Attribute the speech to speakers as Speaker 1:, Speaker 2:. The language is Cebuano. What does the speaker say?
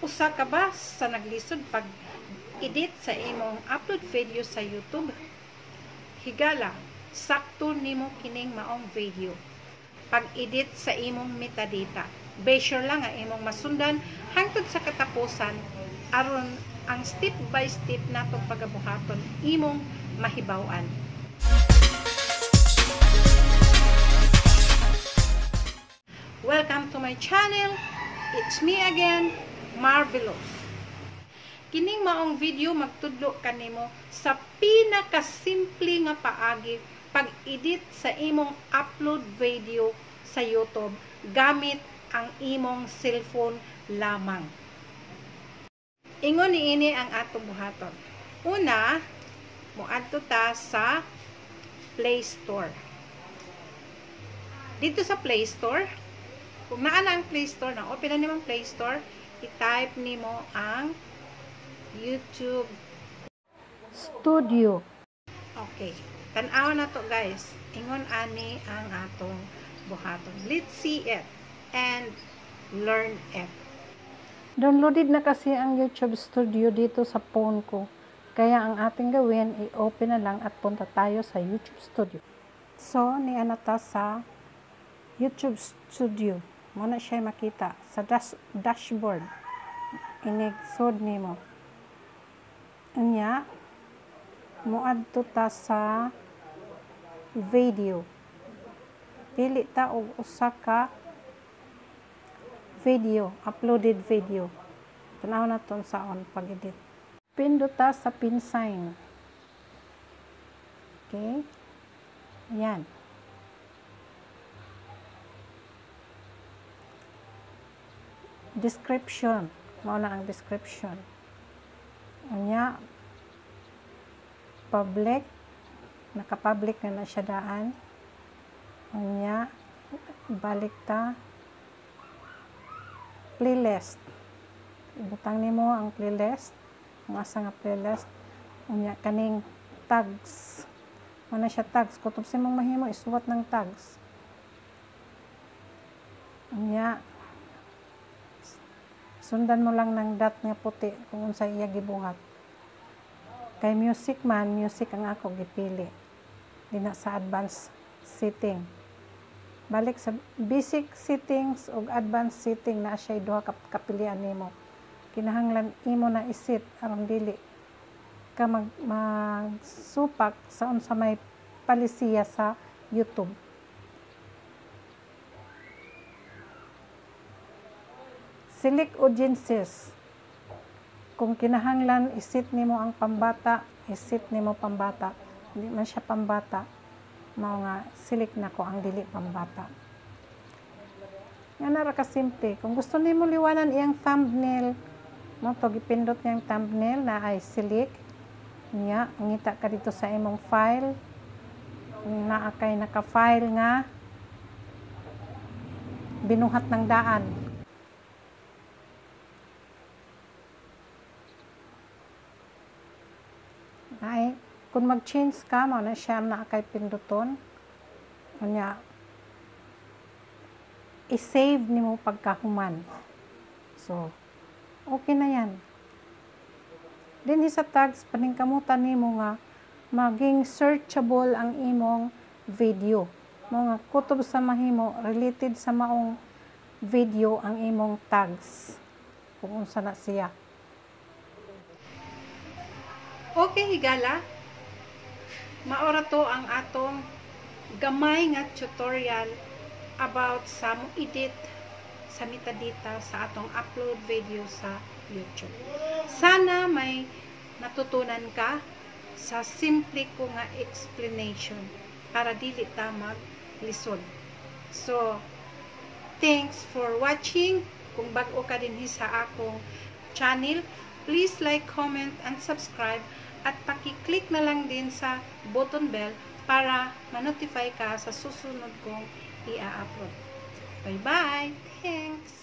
Speaker 1: Usa ka ba sa naglisod pag edit sa imong upload video sa YouTube? Higala, sakto nimo kining maong video. Pag-edit sa imong metadata. Be sure lang nga imong masundan hangtod sa katapusan aron ang step by step natong pagabuhaton imong mahibaw-an. Welcome to my channel. It's me again, Marvelous. Kining maong video magtudlo kanimo sa pinakasimple nga paagi pag-edit sa imong upload video sa YouTube gamit ang imong cellphone lamang. Ingon niini ang atong buhaton. Una, moadto ta sa Play Store. Dito sa Play Store, kung naa na ang Play Store, na open na nimo ang Play Store, i-type nimo ang YouTube
Speaker 2: Studio.
Speaker 1: Okay. Tan-aw na to, guys. Ingon ani ang atong buhaton. Let's see it and learn it.
Speaker 2: Downloaded na kasi ang YouTube Studio dito sa phone ko. Kaya ang ating gawin, i-open na lang at punta tayo sa YouTube Studio. So, niya na ta sa YouTube Studio. Muna siya makita sa dashboard. Inigsod nimo. Unya, moadto ta sa video. Pili ta og usa ka video, uploaded video. Tan-aw na ton sa on pag-edit. Pindot ta sa pin sign. Okay? Ayan. Description. Mao na ang description. Unya, public. Naka-public na na siya daan. Unya, balik ta. Playlist. Ibutang nimo ang playlist. Ang asa nga playlist. Unya, kaning tags. Mao na siya tags. Kutob sa imong mahimo, isuwat ng tags. Unya, sundan mo lang ng dot nga puti kung unsa iya gibuhat. Kay music man, music ang ako gipili. Dina sa advanced setting. Balik sa basic settings ug advanced setting na siya duha ka kapilian nimo. Kinahanglan imo na iset aron dili ka magsupak sa unsa may palisiya sa YouTube. Select audiences. Kung kinahanglan iset nimo ang pambata, iset nimo pambata. Hindi man siya pambata, mao nga select nako ang dili pambata. Nga na ra ka simple. Kung gusto nimo liwanan iyang thumbnail, mo to gipindot niyang thumbnail na ay select. Niya, ngita ka dito sa imong file. Kung naa kay naka-file nga binuhat ng daan. Ay, kung mag-change ka, mao na siya na kay pinduton. Unya, i-save nimo pagkahuman. So, okay na yan. Dinhi sa tags, paningkamutan nimo nga maging searchable ang imong video. Mao nga kutob sa mahimo, related sa maong video ang imong tags. Kung unsa na siya.
Speaker 1: Okay, higala. Maora to ang atong gamay nga tutorial about sa mo-edit sa metadata sa atong upload video sa YouTube. Sana may natutunan ka sa simple ko nga explanation para dili ta maglisod. So, thanks for watching. Kung bag-o ka dinhi sa akong channel, please like, comment, and subscribe at paki-click na lang din sa button bell para ma-notify ka sa susunod kong i-upload. Bye-bye! Thanks!